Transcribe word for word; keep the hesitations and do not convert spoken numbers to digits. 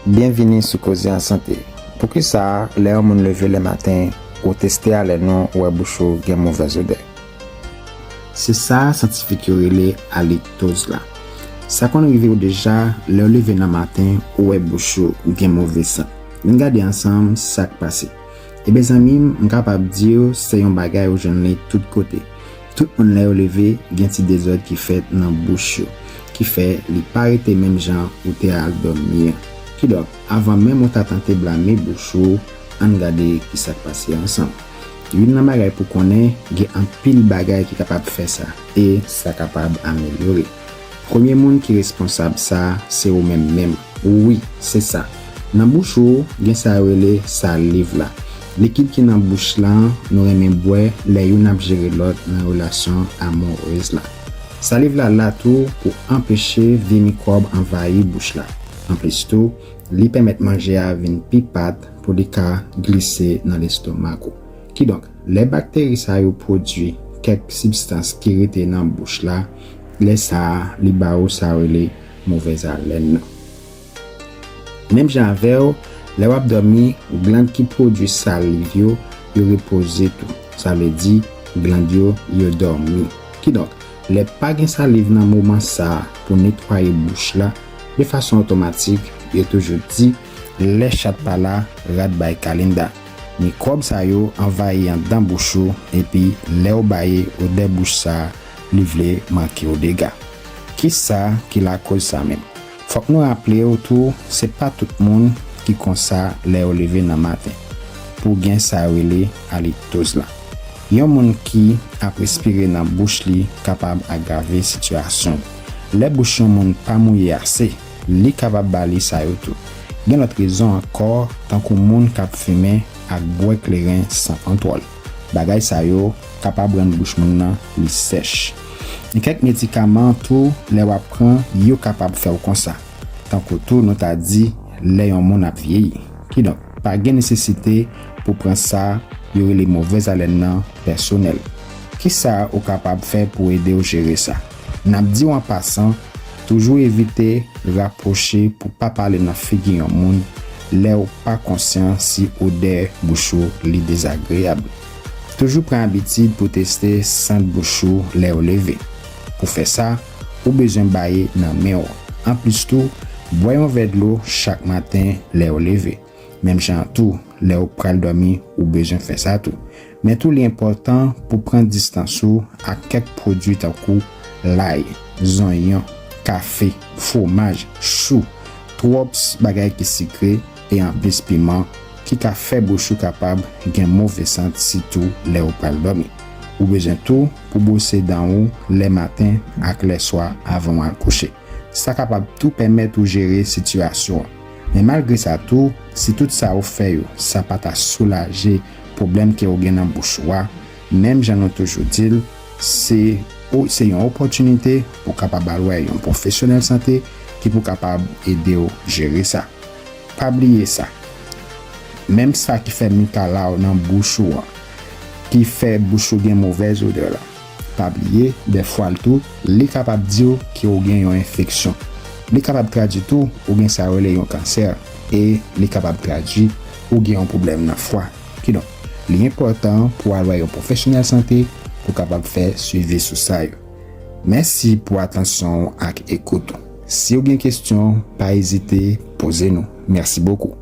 Byenvini sou Koze an Sante. Poukisa lè yon moun leve lè maten, ou teste alèn ou, ou wè bouch ou gen movèz odè? Se sa syantifik yo rele aliktoz la. Sa konn rive w deja, lè w leve nan maten, ou wè bouch ou gen move sant. Vin gade ansanm sa k pase. Ebyen zanmi m, m kapab di w se yon bagay ou jwenn li tout kote. Tout moun lè yo leve, gen ti dezòd ki fèt nan bouch yo, ki fè li pa rete menm jan ou te al dòmi an. Kidonk, avan menm ou ta tante blame bouch ou, ann gade ki sa k pase ansanm. Youn nan bagay pou konnen, gen anpil bagay ki kapab fè sa, e sa kapab amelyore. Premye moun ki responsab sa, se ou menm menm. Wi, se sa. Nan bouch ou, gen sa yo rele saliv la. Likid ki nan bouch la, nou renmen bwè lè youn ap jere lòt nan relasyon amorez la. Saliv la la tou pou anpeche vye mikwòb anvayi bouch la. Anplis tou, li pèmèt manje a vin pi pat pou li ka glise nan lestomak ou. Kidonk, lè bakteri sa yo pwodui kèk sibstans ki rete nan bouch la, lè sa a, li ba ou sa yo rele movèz alèn nan. Menm jan avè w, lè w ap dòmi, glann ki pwodui saliv yo, yo repoze tou. Sa vle di, glann yo, yo dòmi. Kidonk, lè pa gen saliv nan moman sa a pou netwaye bouch la, de fason otomatik, yo toujou di, lè chat pa la, rat bay kalinda. Mikwòb sa yo anvayi anndan bouch ou, epi lè w baye odè bouch sa a, li vle manke w dega. Kisa ki lakoz sa menm? Fòk nou raple w tou, se pa tout moun ki konsa lè yo leve nan maten, pou gen sa yo rele aliktoz la. Yon moun ki ap respire nan bouch li kapab agrave sitiyasyon l. Lè bouch yon moun pa mouye ase, li kapab ba li sa yo tou. Gen lòt rezon ankò, tankou moun k ap fimen ak bwè kleren san kontwòl. Bagay sa yo kapab rann bouch moun nan li sèch. Gen kèk medikaman tou, lè w ap pran, yo kapab fè w konsa. Tankou tou nou ta di, lè yon moun ap vyeyi. Kidonk, pa gen nesesite pou pran sa yo rele movèz alèn nan pèsonèl. Kisa ou kapab fè pou ede w jere sa? N ap di w an pasan, toujou evite rapwoche pou pa pale nan figi yon moun lè w pa konsyan si odè bouch ou li dezagreyab. Toujou pran abitid pou teste sant bouch ou lè w leve. Pou fè sa, ou bezwen baye nan men w. Anplis tou, bwè yon vè dlo chak maten lè w leve. Menm jan an tou, lè w pral dòmi, ou bezwen fè sa tou. Men tou, li enpòtan pou pran distans ou ak kèk pwodui tankou lay, zonyon, kafe, fwomaj, chou, twòp s-, bagay ki sikre e anplis piman ki ka fè bouch ou kapab gen move sant, sitou lè w pral dòmi. Ou bezwen tou pou bwose dan ou lè maten ak lè swa avan w al kouche. Sa kapab tou pèmèt ou jere sitiyasyon an. Men malgre sa tou, si tout sa ou fè yo, sa pa ta soulaje pwoblèm ke ou gen nan bouch ou a, menm jan nou toujou di l, se, o-, se yon opòtinite pou w kapab al wè yon pwofesyonèl sante ki pou kapab ede w jere sa. Pa bliye sa. Menm sa ki fè mikalaw nan bouch ou an, ki fè bouch ou gen movèz odè la, pa bliye, dèfwa l tou, li kapab di w ke w gen yon enfeksyon. Li kapab tradui tou, ou gen sa yo rele yon kansè, e li kapab tradui, ou gen yon pwoblèm nan fwa. Kidonk, li enpòtan pou w al wè yon pwofesyonèl sante pou w kapab fè swivi sou sa yo. Mèsi pou atansyon w ak ekout ou. Si w gen kesyon, pa ezite poze nou. Mèsi bokou.